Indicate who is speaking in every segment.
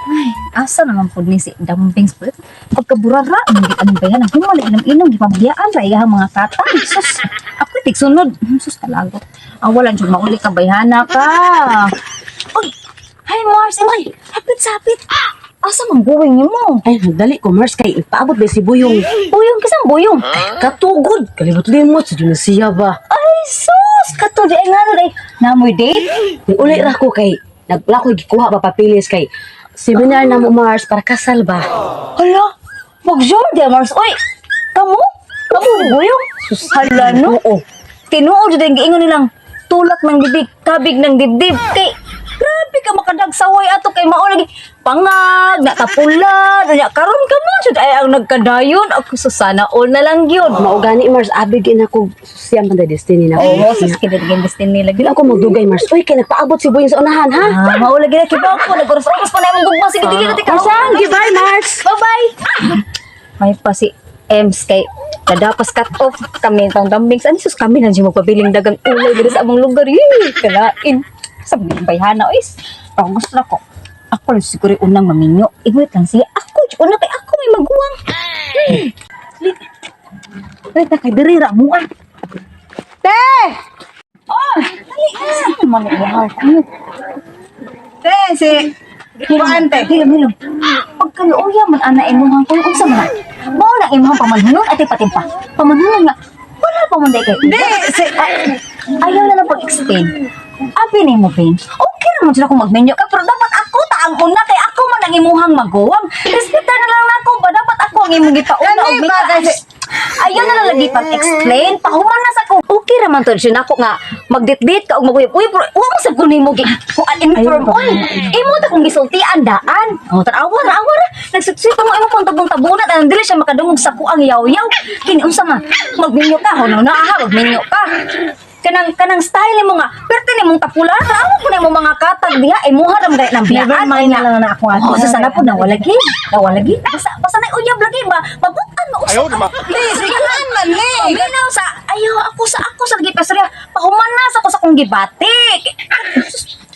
Speaker 1: Ay, asa naman po ni si Dumpings po. Pagkaburara, ang git anong bayan, ang humali inom inom, gipabayaan ra iyang mga kata. Sus, ako tigsunod. Sus, talago. Ah, wala jud mauli ka bayhana ka. Uy, hi Mars, ay, hapit sapit. Asa man going nimo?
Speaker 2: Ay, nagdali ko, Mars, kay ipaabot ba si Buyong?
Speaker 1: Buyong kisang buyong.
Speaker 2: Katugod! Kalimot-limot, sa na siya ba?
Speaker 1: Ay, sus, kato di ay nga ay namoy date.
Speaker 2: Uli ra ko kay, nagwala ko gikuha ba papilis kay, seminar na mo, Mars, para kasal ba?
Speaker 1: Hala, mag-sure di Mars. Uy, kamo? Kamo buyong? Hala no.
Speaker 2: Oo.
Speaker 1: Tinuod jud ang giingon nilang tulak ng bibig, kabig ng dibdib. Kay grabe ka makadagsaway ato kay mao lagi pangag, natapula, nya karon ka man jud ay ang nagkadayon. Ako sa sana all na lang gyud.
Speaker 2: Mao gani, Mars, abi gid na ko siyam man destiny na.
Speaker 1: Oo, sus kini destiny lagi.
Speaker 2: Dili ako magdugay, Mars. Uy, kay nagpaabot si Buyong sa unahan, ha?
Speaker 1: Ah, mao lagi na kibaw ko nag-oras-oras pa na imong gugma, sige dili na tika.
Speaker 2: Marsang, goodbye, Mars!
Speaker 1: Bye-bye. May pa si Ems kay kadapas cut off kami tong dambings. Ano sus kami na siya magpabiling dagang ulay diri sa among lugar. Yee, kalain. Sa mga bayhana is. Pero gusto na ko. Ako lang siguro yung unang maminyo. Ingat lang siya. Ako, una kay ako may maguwang. Wait, na kay diri ra mo ah.
Speaker 3: Te!
Speaker 1: Oh, dali. Saan man ang heart?
Speaker 3: Te, si Kuan te.
Speaker 1: Hilom, hilom. Pagkaluoya man ana imuhang kung unsa man. Mao na imuhang pamanhunon ate patimpa. Pamanhunon nga wala pa man day kay.
Speaker 3: Di, si
Speaker 1: Ayaw na lang pag-explain. Abi ni mo, Ben. Okay ra man jud ako magmenyo ka, pero dapat ako ta ang una kay ako man ang imuhang maguwang. Respetar na lang nako ba dapat ako ang imong gipauna
Speaker 3: Kani
Speaker 1: og
Speaker 3: ba
Speaker 1: minyo. Ayaw na lang lagi pag-explain. Pahuman na sa ko. Okay ra man to siya nako nga magditdit ka og maguyab. Uy, pero wa mo sa ko nimo gi kuan inform oy. Imo ta kung gisultian daan. Oh, tan-awa ra, awa ra. Nagsutsut mo imo pang tabong-tabunan anang dili siya makadungog sa kuang yaw-yaw. Kini unsa man? Magminyo ka, hono na aha, magminyo ka. Kanang kanang style mo nga perti nimong tapula ra amo po nimo mga katag diha imuha ra man gani ng biyaan.
Speaker 3: Never mind na lang na ako, ate.
Speaker 1: Oh, sa sana po nawala gi. Nawala gi. Basta basta na uyab lagi ba. Mabutan mo usa.
Speaker 4: Ayaw, diba?
Speaker 3: Di, si Kuan man ni.
Speaker 1: Paminaw sa ayaw ako sa lagi pasarya. Pahuman na sa ko sa akong gibati.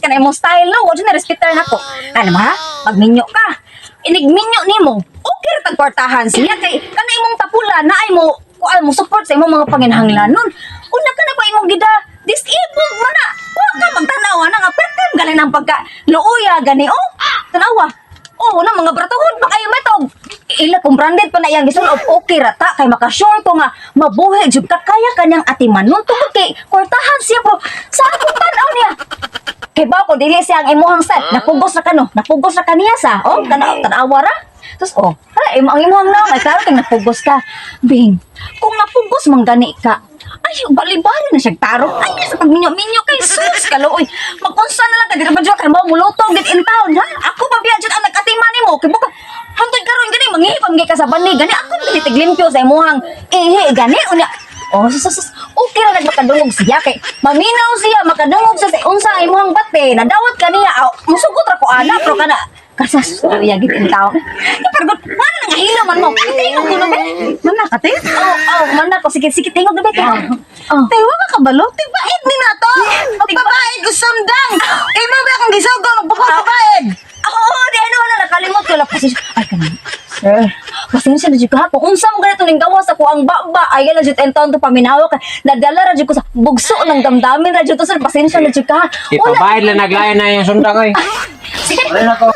Speaker 1: Kana imong style no, wala na respetar nako. Ano ma? Magminyo ka. Inigminyo nimo. Okay ra tag kwartahan siya kay kana imong tapula na ay mo kuan mo support sa imong mga panginahanglanon. Una ka na pa imong gida disabled man na. Wa ka magtanawa na nga pertem galing ng pagka luoya gani oh. Tanawa. Oh, na mga bratuhon pa kayo metog. Ila kung branded pa na iyang gisul-ob, okay ra ta kay makasure ko nga mabuhi jud ka kaya kanyang atimanon tungod kay kwartahan siya pero sa akong tan-aw niya. Kay ba kung dili siya ang imuhang style, napugos na kano, napugos na kaniya sa, oh, tanaw tanawa ra. Tapos oh, hala imo ang imuhang naong ay klaro kay napugos ka. Bing, kung napugos man gani ka, ay, bali-bali na siyang tarong. Ay, sa pagminyo-minyo kay sus, kaluoy. Magunsa na lang ka, di ka ba dyan, kay mo mulutong dit in town, ha? Ako pa biya dyan ang nag-atima nimo. Kay buka, hantod karon gani, mangihipang ka sa bani, gani, ako gani tiglimpyo sa imuhang ihi, gani, unya. Oh, sus, sus, sus. Okay ra nagmakadungog siya kay maminaw siya makadungog sa unsa ang imuhang bate nadawat kaniya aw musugot ra ko ana pero kana kasas ya gid in town. Eh, pero gud man nga hilo man mo tingog ko no be
Speaker 3: Man na ka, te?
Speaker 1: Oh, man na ko sige sige tingog na be. Oh.
Speaker 3: Te, wa ka kabalo? Tigbaid ni na to. Magbabaid ko sundang. Imo ba akong gisugo magpapabaid?
Speaker 1: Oo, di ano na nakalimot ko lang pasensya. Ay kanan. Sir, pasensya na jud ka ha. Kung unsa mo ganito ning gawas ako ang baba, ay na jud entaon to paminawa ka. Nadala ra jud ko sa bugso ng damdamin ra jud to sir. Pasensya na jud ka ha.
Speaker 5: Ipabayad lang naglayan na yung sundang ay.
Speaker 1: Sige.
Speaker 5: Wala ko.